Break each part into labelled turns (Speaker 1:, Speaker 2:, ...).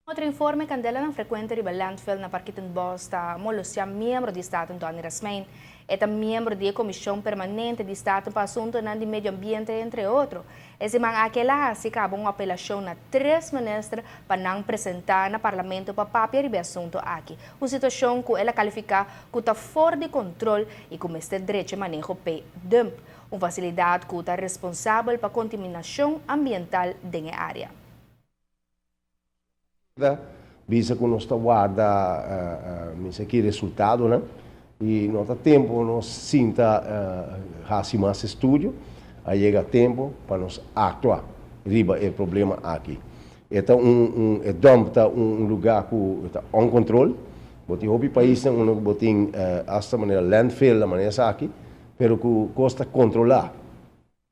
Speaker 1: Otro informe, Candelanan frecuente riba landfill na Parkietenbos ta molostia miembro di Staten Donny Rasmijn. E ta miembro di e Comision Permanente di Staten pa Asuntonan di Medio Ambiente, entre otro. E siman aki el a haci caba un apelacion na tres minister pa nan presenta na Parlamento pa papia riba e asunto aki. Un situacion cu el a califica cu ta for di control y cu mester drecha e maneho p'e dump, un facilidad cu ta responsabel pa contaminacion ambiental den e area.
Speaker 2: Ta bisa ku nos ta warda mester ki resultadonan i no ta tempu nos sinta hasi mas estudio, a yega tempu pa nos aktua riba e problema aki. E ta un un e dump ta un luga ku ta on control, bo tin hopi paisnan unda ku bo tin asta manera landfill na manera esaki, pero ku kos ta kontrolá.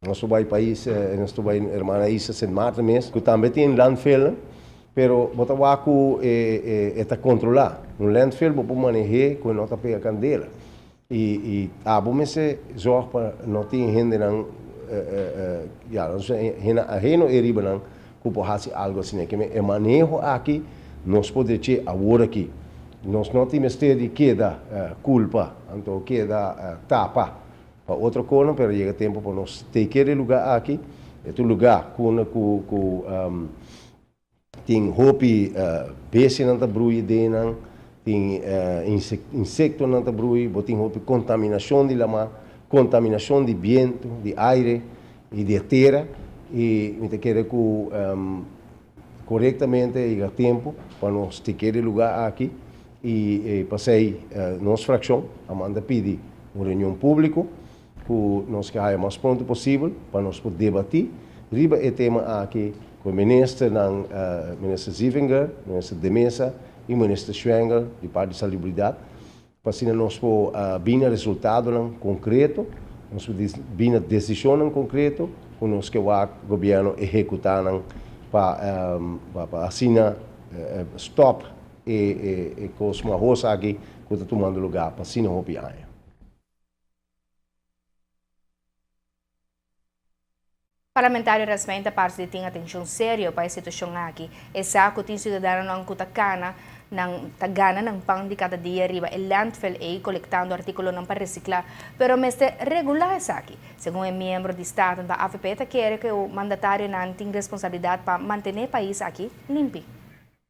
Speaker 2: Nos por bai pais, nos por bai hermana isla Sint Maarten mes, ku tambe tin landfillnan, pero bo ta wak ku e ta kontrolá. Un landfill bo por maneh'é ku e no ta pega kandela. I i abo mester zòrg pa no tin hendenan, ya, no sé, hende aheno ei riba nan ku por hasi algu asina. Ke men e maneho aki nos por dech'é awor aki. Nos no tin mester di keda kulpa, anto keda tapa. Pa otro kono, pero yega tempo pa nos take care e lugar aki. E ta un lugar ku ku ku tin hopi bestianan ta brui den nan, tin insectonan ta brui, bo tin hopi contaminacion di lama, contaminacion di biento, di aire y di e tera. Y mi ta kere ku corectamente yega tempo pa nos take care e lugar aki. I pasei nos frakshon a manda pidi un reunion públiko ku nos ke haya mas pronto posibel pa nos por debatí riba e tema aki ku e ministernan, Minister Zievinger, Minister De Meza i Minister Schwengle di parti di Salubridat, pa asina nos por bini na resultadonan konkreto, nos por bini na desishonnan konkreto ku nos ke wak gobièrnu ehekutá nan pa pa asina stòp E kos mahos aki ku ta tumando lugá pa asina hopi aña.
Speaker 1: Parlamentario Rasmijn ta parse di tin atenshon serio pa e situashon aki. E sa ku tin siudadanonan ku ta kana nan ta gana nan pan di kada dia riba e landfill ei kolektando artíkulonan pa resiklá, pero mester regulá esaki. Segun e miembro di Staten pa avp ta kere ku e mandatarionan tin responsabilidat pa mantené e pais aki limpi.